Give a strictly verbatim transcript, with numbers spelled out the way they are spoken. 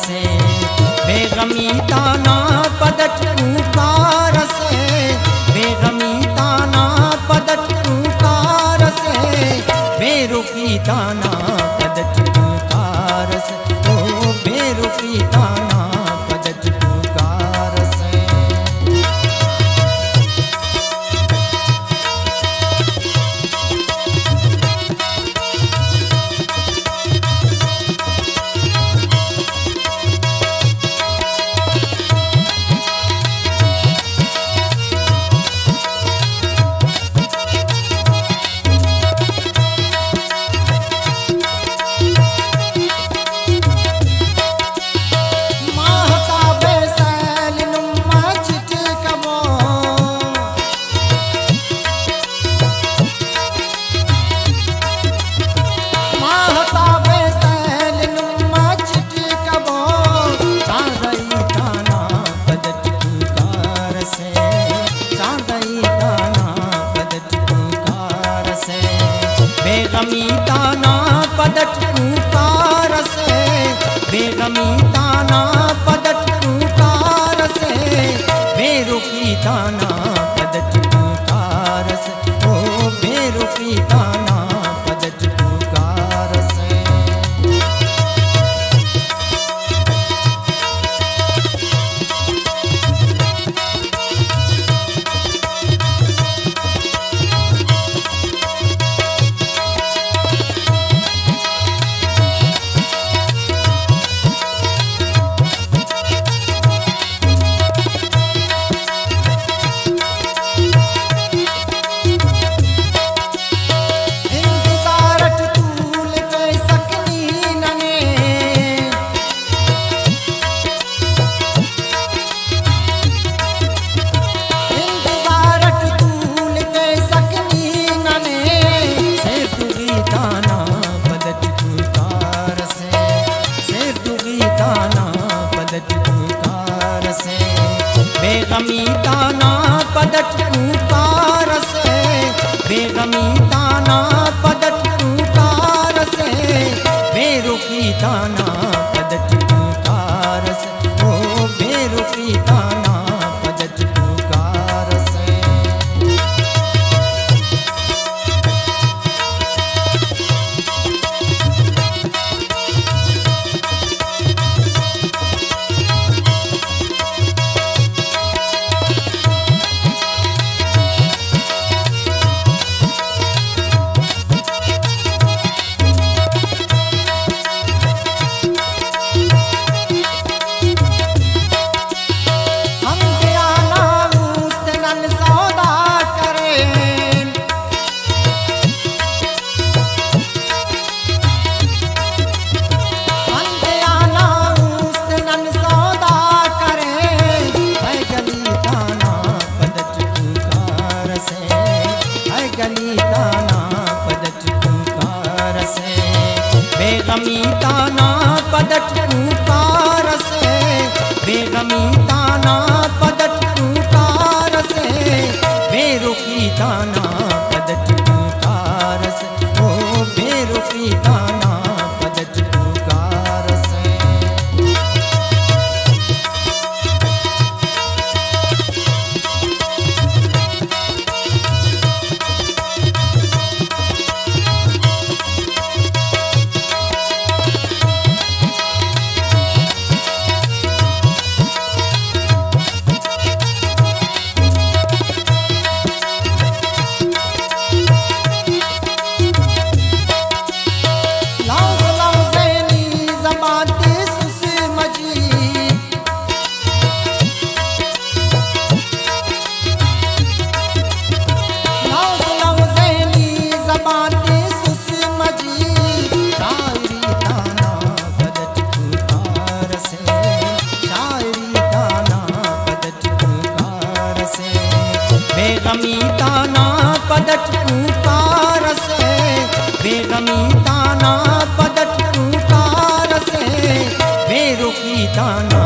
سے، بے غمی تا نا پد اٹ پوکار اسے، بے غمی تا نا پد اٹ پوکار اسے، بے رخی تا نا پد اٹ پوکار اسے، او بے رخی تا نا پد اٹ پوکار اسے۔ ماہتاب سیل نما چٹکبو۔ ماہتاب سیل نما چٹکبو۔ چاردئی تا نا پد اٹ پوکار اسے۔ چاردئی تا نا پد اٹ پوکار اسے، بے غمی تا نا پد اٹ پوکار اسے، بے غمی تا نا پد اٹ پوکار اسے، بے رخی تا نا پد اٹ پوکار اسے، او بے رخی تا نا پد اٹ پوکار اسے۔ انتظار اٹ طول کیسک نی ننے۔ انتظار اٹ طول کیسک نی ننے، سیر تغی تا نا پد اٹ پوکار اسے، سیر تغی تا نا پد اٹ پوکار اسے، بے غمی تا نا پد اٹ پوکار اسے، بے غمی تا نا پد اٹ پوکار اسے، بے رخی تا نا پد اٹ پوکار اسے۔ او بے رخی تا نا پد اٹ پوکار اسے۔ ہندے آ نا است نن سودا کرین۔ ہندے آ نا است نن سودا کرین۔ اے گلی تا نا پد اٹ پوکار اسے۔ اے گلی تا نا پد اٹ پوکار اسے، بے غمی تا نا پد اٹ پوکار اسے، بے غمی تا نا پد اٹ پوکار اسے، بے رخی تا نا پد اٹ پوکار اسے، او بے رخی تا نا پد اٹ پوکار اسے۔ لوز لوز نی زبان تے سس مجید۔ لوز لوز نی زبان تے سس مجید۔ شاعری تا نا پد اٹ پوکار اسے، شاعری تا نا پد اٹ پوکار اسے، بے غمی تا نا پد اٹ پوکار اسے، بے غمی تا نا پد اٹ پوکار اسے، بے رخی تا نا